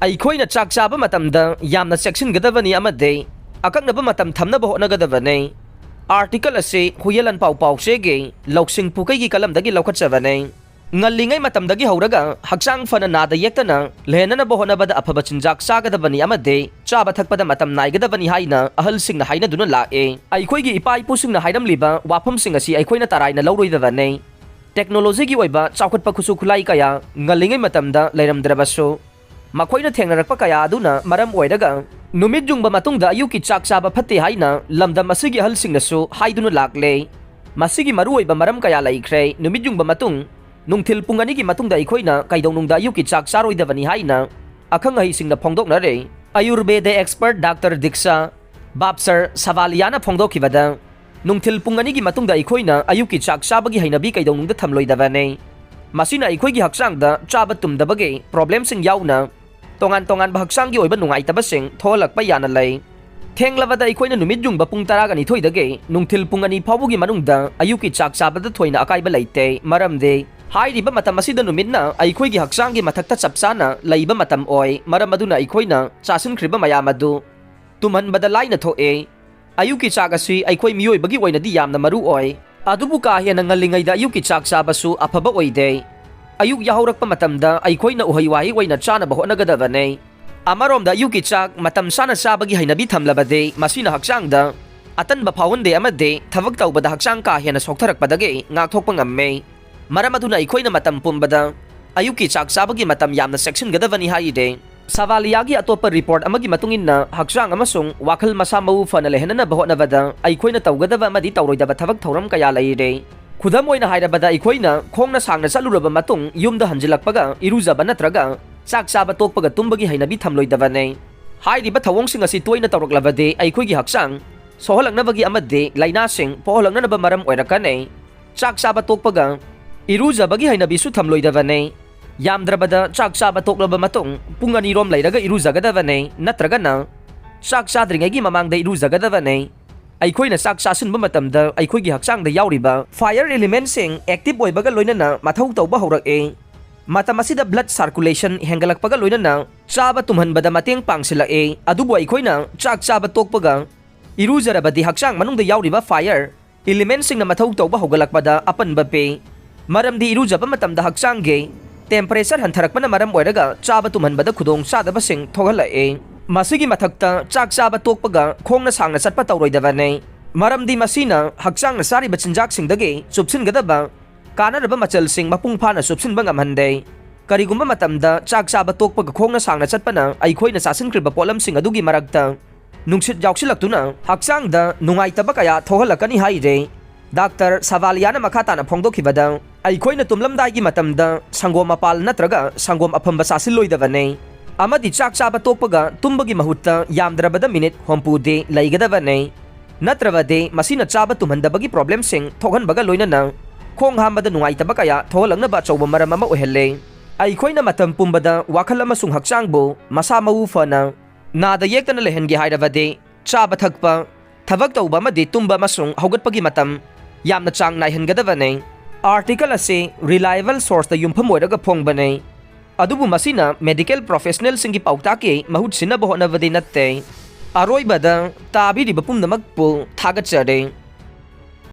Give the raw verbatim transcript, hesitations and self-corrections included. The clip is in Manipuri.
ꯑꯩꯈꯣꯏꯅ ꯆꯥꯛ ꯆꯥꯕ ꯃꯇꯝꯗ ꯌꯥꯝꯅ ꯆꯦꯛꯁꯤꯟꯒꯗꯕꯅꯤ ꯑꯃꯗꯤ ꯑꯀꯛꯅꯕ ꯃꯇꯝ ꯊꯝꯅꯕ ꯍꯣꯠꯅꯒꯗꯕꯅꯤ꯫ ꯑꯥꯔꯇꯤꯀꯜ ꯑꯁꯤ ꯍꯨꯌꯦꯟ ꯂꯥꯟꯄꯥꯎ ꯄꯥꯎꯆꯦꯒꯤ ꯂꯧꯁꯤꯡ ꯄꯨꯀꯩꯒꯤ ꯀꯂꯝꯗꯒꯤ ꯂꯧꯈꯠꯆꯕꯅꯤ꯫ ꯉꯜꯂꯤꯉꯩ ꯃꯇꯝꯗꯒꯤ ꯍꯧꯔꯒ ꯍꯛꯆꯥꯡ ꯐꯅ ꯅꯥꯗ ꯌꯦꯛꯇꯅ ꯂꯩꯍꯟꯅꯅꯕ ꯍꯣꯠꯅꯕꯗ ꯑꯐꯕ ꯆꯤꯟꯖꯥꯛ ꯆꯥꯒꯗꯕꯅꯤ ꯑꯃꯗꯤ ꯆꯥꯕ ꯊꯛꯄꯗ ꯃꯇꯝ ꯅꯥꯏꯒꯗꯕꯅꯤ ꯍꯥꯏꯅ ꯑꯍꯜꯁꯤꯡꯅ ꯍꯥꯏꯅꯗꯨꯅ ꯂꯥꯛꯑꯦ꯫ ꯑꯩꯈꯣꯏꯒꯤ ꯏꯄꯥ ꯏꯄꯨꯁꯤꯡꯅ ꯍꯥꯏꯔꯝꯂꯤꯕ ꯋꯥꯐꯝꯁꯤꯡ ꯑꯁꯤ ꯑꯩꯈꯣꯏꯅ ꯇꯔꯥꯏꯅ ꯂꯧꯔꯣꯏꯗꯕꯅꯤ꯫ ꯇꯦꯛꯅꯣꯂꯣꯖꯤꯒꯤ ꯑꯣꯏꯕ ꯆꯥꯎꯈꯠꯄ ꯈꯨꯠꯁꯨ ꯈꯨꯠꯂꯥꯏ ꯀꯌꯥ ꯉꯜꯂꯤꯉꯩ ꯃꯇꯝꯗ ꯂꯩꯔꯝꯗ꯭ꯔꯕꯁꯨ, ꯃꯈꯣꯏꯅ ꯊꯦꯡꯅꯔꯛꯄ ꯀꯌꯥ ꯑꯗꯨꯅ ꯃꯔꯝ ꯑꯣꯏꯔꯒ ꯅꯨꯃꯤꯠ ꯌꯨꯡꯕ ꯃꯇꯨꯡꯗ ꯑꯌꯨꯛꯀꯤ ꯆꯥꯛ ꯆꯥꯕ ꯐꯠꯇꯦ ꯍꯥꯏꯅ ꯂꯝꯗꯝ ꯑꯁꯤꯒꯤ ꯑꯍꯜꯁꯤꯡꯅꯁꯨ ꯍꯥꯏꯗꯨꯅ ꯂꯥꯛꯂꯦ꯫ ꯃꯁꯤꯒꯤ ꯃꯔꯨꯑꯣꯏꯕ ꯃꯔꯝ ꯀꯌꯥ ꯂꯩꯈ꯭ꯔꯦ꯫ ꯅꯨꯃꯤꯠ ꯌꯨꯡꯕ ꯃꯇꯨꯡ ꯅꯨꯡꯊꯤꯜ ꯄꯨꯡ ꯑꯅꯤꯒꯤ ꯃꯇꯨꯡꯗ ꯑꯩꯈꯣꯏꯅ ꯀꯩꯗꯧꯅꯨꯡꯗ ꯑꯌꯨꯛꯀꯤ ꯆꯥꯛ ꯆꯥꯔꯣꯏꯗꯕꯅꯤ ꯍꯥꯏꯅ ꯑꯈꯪ ꯑꯍꯩꯁꯤꯡꯅ ꯐꯣꯡꯗꯣꯛꯅꯔꯦ꯫ ꯑꯌꯨꯔꯕꯦꯗ ꯑꯦꯛꯁꯄꯔꯠ ꯗꯥꯛꯇꯔ ꯗꯤꯛꯁꯥ ꯕꯥꯞꯁꯔ ꯁꯥꯕꯥꯂꯤꯌꯥꯅ ꯐꯣꯡꯗꯣꯛꯈꯤꯕꯗ, ꯅꯨꯡꯊꯤꯜ ꯄꯨꯡ ꯑꯅꯤꯒꯤ ꯃꯇꯨꯡꯗ ꯑꯩꯈꯣꯏꯅ ꯑꯌꯨꯛꯀꯤ ꯆꯥꯛ ꯆꯥꯕꯒꯤ ꯍꯩꯅꯕꯤ ꯀꯩꯗꯧꯅꯨꯡꯗ ꯊꯝꯂꯣꯏꯗꯕꯅꯤ꯫ ꯃꯁꯤꯅ ꯑꯩꯈꯣꯏꯒꯤ ꯍꯛꯆꯥꯡꯗ ꯆꯥꯕ ꯇꯨꯝꯗꯕꯒꯤ ꯄ꯭ꯔꯣꯕ꯭ꯂꯦꯝꯁꯤꯡ ꯌꯥꯎꯅ ꯇꯣꯉꯥꯟ ꯇꯣꯉꯥꯟꯕ ꯍꯛꯆꯥꯡꯒꯤ ꯑꯣꯏꯕ ꯅꯨꯡꯉꯥꯏꯇꯕꯁꯤꯡ ꯊꯣꯛꯍꯜꯂꯛꯄ ꯌꯥꯅ ꯂꯩ꯫ ꯊꯦꯡꯂꯕꯗ ꯑꯩꯈꯣꯏꯅ ꯅꯨꯃꯤꯠ ꯌꯨꯡꯕ ꯄꯨꯡ ꯇꯔꯥꯒ ꯅꯤꯊꯣꯏꯗꯒꯤ ꯅꯨꯡꯊꯤꯜ ꯄꯨꯡ ꯑꯅꯤ ꯐꯥꯎꯕꯒꯤ ꯃꯅꯨꯡꯗ ꯑꯌꯨꯛꯀꯤ ꯆꯥꯛ ꯆꯥꯕꯗ ꯊꯣꯏꯅ ꯑꯀꯥꯏꯕ ꯂꯩꯇꯦ, ꯃꯔꯝꯗꯤ ꯍꯥꯏꯔꯤꯕ ꯃꯇꯝ ꯑꯁꯤꯗ ꯅꯨꯃꯤꯠꯅ ꯑꯩꯈꯣꯏꯒꯤ ꯍꯛꯆꯥꯡꯒꯤ ꯃꯊꯛꯇ ꯆꯞ ꯆꯥꯅ ꯂꯩꯕ ꯃꯇꯝ ꯑꯣꯏ, ꯃꯔꯝ ꯑꯗꯨꯅ ꯑꯩꯈꯣꯏꯅ ꯆꯥꯁꯤꯟꯈ꯭ꯔꯤꯕ ꯃꯌꯥꯝ ꯑꯗꯨ ꯇꯨꯝꯍꯟꯕꯗ ꯂꯥꯏꯅ ꯊꯣꯛꯑꯦ꯫ ꯑꯌꯨꯛꯀꯤ ꯆꯥꯛ ꯑꯁꯤ ꯑꯩꯈꯣꯏ ꯃꯤꯑꯣꯏꯕꯒꯤ ꯑꯣꯏꯅꯗꯤ ꯌꯥꯝꯅ ꯃꯔꯨ ꯑꯣꯏ, ꯑꯗꯨꯕꯨ ꯀꯥ ꯍꯦꯟꯅ ꯉꯜꯂꯤꯉꯩꯗ ꯑꯌꯨꯛꯀꯤ ꯆꯥꯛ ꯆꯥꯕꯁꯨ ꯑꯐꯕ ꯑꯣꯏꯗꯦ꯫ ꯑꯌꯨꯛ ꯌꯥꯍꯧꯔꯛꯄ ꯃꯇꯝꯗ ꯑꯩꯈꯣꯏꯅ ꯎꯍꯩ ꯋꯥꯍꯩ ꯑꯣꯏꯅ ꯆꯥꯅꯕ ꯍꯣꯠꯅꯒꯗꯕꯅꯤ꯫ ꯑꯃꯔꯣꯝꯗ ꯑꯌꯨꯛꯀꯤ ꯆꯥꯛ ꯃꯇꯝ ꯆꯥꯅ ꯆꯥꯕꯒꯤ ꯍꯩꯅꯕꯤ ꯊꯝꯂꯕꯗꯤ ꯃꯁꯤꯅ ꯍꯛꯆꯥꯡꯗ ꯑꯇꯟꯕ ꯐꯥꯎꯍꯟꯗꯦ ꯑꯃꯗꯤ ꯊꯕꯛ ꯇꯧꯕꯗ ꯍꯛꯆꯥꯡ ꯀꯥ ꯍꯦꯟꯅ ꯁꯣꯛꯊꯔꯛꯄꯗꯒꯤ ꯉꯥꯛꯊꯣꯛꯄ ꯉꯝꯃꯤ꯫ ꯃꯔꯝ ꯑꯗꯨꯅ ꯑꯩꯈꯣꯏꯅ ꯃꯇꯝ ꯄꯨꯝꯕꯗ ꯑꯌꯨꯛꯀꯤ ꯆꯥꯛ ꯆꯥꯕꯒꯤ ꯃꯇꯝ ꯌꯥꯝꯅ ꯆꯦꯛꯁꯤꯟꯒꯗꯕꯅꯤ ꯍꯥꯏꯔꯤ꯫ ꯁꯥꯕꯥꯂꯤꯌꯥꯒꯤ ꯑꯇꯣꯞꯄ ꯔꯤꯄꯣꯔꯠ ꯑꯃꯒꯤ ꯃꯇꯨꯡ ꯏꯟꯅ, ꯍꯛꯆꯥꯡ ꯑꯃꯁꯨꯡ ꯋꯥꯈꯜ ꯃꯁꯥ ꯃꯎ ꯐꯅ ꯂꯩꯍꯟꯅꯅꯕ ꯍꯣꯠꯅꯕꯗ ꯑꯩꯈꯣꯏꯅ ꯇꯧꯒꯗꯕ ꯑꯃꯗꯤ ꯇꯧꯔꯣꯏꯗꯕ ꯊꯕꯛ ꯊꯧꯔꯝ ꯀꯌꯥ ꯂꯩꯔꯦ꯫ ꯈꯨꯗꯝ ꯑꯣꯏꯅ ꯍꯥꯏꯔꯕꯗ, ꯑꯩꯈꯣꯏꯅ ꯈꯣꯡꯅ ꯁꯥꯡꯅ ꯆꯠꯂꯨꯔꯕ ꯃꯇꯨꯡ ꯌꯨꯝꯗ ꯍꯟꯖꯤꯜꯂꯛꯄꯒ ꯏꯔꯨꯖꯕ ꯅꯠꯇ꯭ꯔꯒ ꯆꯥꯛ ꯆꯥꯕ ꯇꯣꯛꯄꯒ ꯇꯨꯝꯕꯒꯤ ꯍꯩꯅꯕꯤ ꯊꯝꯂꯣꯏꯗꯕꯅꯤ꯫ ꯍꯥꯏꯔꯤꯕ ꯊꯧꯑꯣꯡꯁꯤꯡ ꯑꯁꯤ ꯇꯣꯏꯅ ꯇꯧꯔꯛꯂꯕꯗꯤ ꯑꯩꯈꯣꯏꯒꯤ ꯍꯛꯆꯥꯡ ꯁꯣꯛꯍꯜꯂꯛꯅꯕꯒꯤ ꯑꯃꯗꯤ ꯂꯥꯏꯅꯥꯁꯤꯡ ꯄꯣꯛꯍꯜꯂꯛꯅꯅꯕ ꯃꯔꯝ ꯑꯣꯏꯔꯛꯀꯅꯤ꯫ ꯆꯥꯛ ꯆꯥꯕ ꯇꯣꯛꯄꯒ ꯏꯔꯨꯖꯕꯒꯤ ꯍꯩꯅꯕꯤꯁꯨ ꯊꯝꯂꯣꯏꯗꯕꯅꯤ꯫ ꯌꯥꯝꯗ꯭ꯔꯕꯗ ꯆꯥꯛ ꯆꯥꯕ ꯇꯣꯛꯂꯕ ꯃꯇꯨꯡ ꯄꯨꯡ ꯑꯅꯤꯔꯣꯝ ꯂꯩꯔꯒ ꯏꯔꯨꯖꯒꯗꯕꯅꯤ, ꯅꯠꯇ꯭ꯔꯒꯅ ꯆꯥꯛ ꯆꯥꯗ꯭ꯔꯤꯉꯩꯒꯤ ꯃꯃꯥꯡꯗ ꯏꯔꯨꯖꯒꯗꯕꯅꯤ꯫ ꯑꯩꯈꯣꯏꯅ ꯆꯥꯛ ꯆꯥꯁꯤꯟꯕ ꯃꯇꯝꯗ ꯑꯩꯈꯣꯏꯒꯤ ꯍꯛꯆꯥꯡꯗ ꯌꯥꯎꯔꯤꯕ ꯐꯥꯏꯌꯔ ꯏꯂꯤꯃꯦꯟꯁꯤꯡ ꯑꯦꯛꯇꯤꯚ ꯑꯣꯏꯕꯒ ꯂꯣꯏꯅꯅ ꯃꯊꯧ ꯇꯧꯕ ꯍꯧꯔꯛꯏ꯫ ꯃꯇꯝ ꯑꯁꯤꯗ ꯕ꯭ꯂꯗ ꯁꯥꯔꯀꯨꯂꯦꯁꯟ ꯍꯦꯟꯒꯠꯂꯛꯄꯒ ꯂꯣꯏꯅꯅ ꯆꯥꯕ ꯇꯨꯝꯍꯟꯕꯗ ꯃꯇꯦꯡ ꯄꯥꯡꯁꯤꯜꯂꯛꯏ꯫ ꯑꯗꯨꯕꯨ ꯑꯩꯈꯣꯏꯅ ꯆꯥꯛ ꯆꯥꯕ ꯇꯣꯛꯄꯒ ꯏꯔꯨꯖꯔꯕꯗꯤ ꯍꯛꯆꯥꯡ ꯃꯅꯨꯡꯗ ꯌꯥꯎꯔꯤꯕ fire elementꯁꯤꯡꯅ ꯃꯊꯧ ꯇꯧꯕ ꯍꯧꯒꯠꯂꯛꯄꯗ ꯑꯄꯟꯕ ꯄꯤ꯫ ꯃꯔꯝꯗꯤ ꯏꯔꯨꯖꯕ ꯃꯇꯝꯗ ꯍꯛꯆꯥꯡꯒꯤ temperature ꯍꯟꯊꯔꯛꯄꯅ ꯃꯔꯝ ꯑꯣꯏꯔꯒ ꯆꯥꯕ ꯇꯨꯝꯍꯟꯕꯗ ꯈꯨꯗꯣꯡ ꯆꯥꯗꯕꯁꯤꯡ ꯊꯣꯛꯍꯜꯂꯛꯏ꯫ ꯃꯁꯤꯒꯤ ꯃꯊꯛꯇ ꯆꯥꯛ ꯆꯥꯕ ꯇꯣꯛꯄꯒ ꯈꯣꯡꯅ ꯁꯥꯡꯅ ꯆꯠꯄ ꯇꯧꯔꯣꯏꯗꯕꯅꯤ꯫ ꯃꯔꯝꯗꯤ ꯃꯁꯤꯅ ꯍꯛꯆꯥꯡꯅ ꯆꯥꯔꯤꯕ ꯆꯤꯟꯖꯥꯛꯁꯤꯡꯗꯒꯤ ꯆꯨꯞꯁꯤꯟꯒꯗꯕ ꯀꯥꯟꯅꯔꯕ ꯃꯆꯜꯁꯤꯡ ꯃꯄꯨꯡ ꯐꯥꯅ ꯆꯨꯞꯁꯤꯟꯕ ꯉꯝꯍꯟꯗꯦ꯫ ꯀꯔꯤꯒꯨꯝꯕ ꯃꯇꯝꯗ ꯆꯥꯛ ꯆꯥꯕ ꯇꯣꯛꯄꯒ ꯈꯣꯡꯅ ꯁꯥꯡꯅ ꯆꯠꯄꯅ ꯑꯩꯈꯣꯏꯅ ꯆꯥꯁꯤꯟꯈ꯭ꯔꯤꯕ ꯄꯣꯠꯂꯝꯁꯤꯡ ꯑꯗꯨꯒꯤ ꯃꯔꯛꯇ ꯅꯨꯡꯁꯤꯠ ꯌꯥꯎꯁꯤꯜꯂꯛꯇꯨꯅ ꯍꯛꯆꯥꯡꯗ ꯅꯨꯡꯉꯥꯏꯇꯕ ꯀꯌꯥ ꯊꯣꯛꯍꯜꯂꯛꯀꯅꯤ ꯍꯥꯏꯔꯦ꯫ ꯗꯥꯛꯇꯔ ꯁꯕꯥꯂꯤꯌꯥꯅ ꯃꯈꯥ ꯇꯥꯅ ꯐꯣꯡꯗꯣꯛꯈꯤꯕꯗ, ꯑꯩꯈꯣꯏꯅ ꯇꯨꯝꯂꯝꯗꯥꯏꯒꯤ ꯃꯇꯝꯗ ꯁꯪꯒꯣꯝ ꯃꯄꯥꯜ ꯅꯠꯇ꯭ꯔꯒ ꯁꯪꯒꯣꯝ ꯑꯐꯝꯕ ꯆꯥꯁꯤꯜꯂꯣꯏꯗꯕꯅꯤ꯫ ꯑꯃꯗꯤ ꯆꯥꯛ ꯆꯥꯕ ꯇꯣꯛꯄꯒ ꯇꯨꯝꯕꯒꯤ ꯃꯍꯨꯠꯇ ꯌꯥꯝꯗ꯭ꯔꯕꯗ ꯃꯤꯅꯤꯠ ꯍꯨꯝꯐꯨꯗꯤ ꯂꯩꯒꯗꯕꯅꯤ꯫ ꯅꯠꯇ꯭ꯔꯕꯗꯤ ꯃꯁꯤꯅ ꯆꯥꯕ ꯇꯨꯝꯍꯟꯗꯕꯒꯤ problemꯁꯤꯡ ꯊꯣꯛꯍꯟꯕꯒ ꯂꯣꯏꯅꯅ ꯈꯣꯡ ꯍꯥꯝꯕꯗ ꯅꯨꯡꯉꯥꯏꯇꯕ ꯀꯌꯥ ꯊꯣꯛꯍꯜꯂꯛꯅꯕ ꯑꯆꯧꯕ ꯃꯔꯝ ꯑꯃ ꯑꯣꯏꯍꯜꯂꯦ꯫ ꯑꯩꯈꯣꯏꯅ ꯃꯇꯝ ꯄꯨꯝꯕꯗ ꯋꯥꯈꯜ ꯑꯃꯁꯨꯡ ꯍꯛꯆꯥꯡꯕꯨ ꯃꯁꯥ ꯃꯎ ꯐꯅ ꯅꯥꯗ ꯌꯦꯛꯇꯅ ꯂꯩꯍꯟꯒꯦ ꯍꯥꯏꯔꯕꯗꯤ ꯆꯥꯕ ꯊꯛꯄ, ꯊꯕꯛ ꯇꯧꯕ ꯑꯃꯗꯤ ꯇꯨꯝꯕ ꯑꯃꯁꯨꯡ ꯍꯧꯒꯠꯄꯒꯤ ꯃꯇꯝ ꯌꯥꯝꯅ ꯆꯥꯡ ꯅꯥꯏꯍꯟꯒꯗꯕꯅꯤ꯫ Article ꯑꯁꯤ reliable sourceꯇ ꯌꯨꯝꯐꯝ ꯑꯣꯏꯔꯒ ꯐꯣꯡꯕꯅꯤ꯫ ꯑꯗꯨꯕꯨ ꯃꯁꯤꯅ medical professionalꯁꯤꯡꯒꯤ ꯄꯥꯎꯇꯥꯛꯀꯤ ꯃꯍꯨꯠ ꯁꯤꯟꯅꯕ ꯍꯣꯠꯅꯕꯗꯤ ꯅꯠꯇꯦ꯫ ꯑꯔꯣꯏꯕꯗ, ꯇꯥꯕꯤꯔꯤꯕ ꯄꯨꯝꯅꯃꯛꯄꯨ ꯊꯥꯒꯠꯆꯔꯤ꯫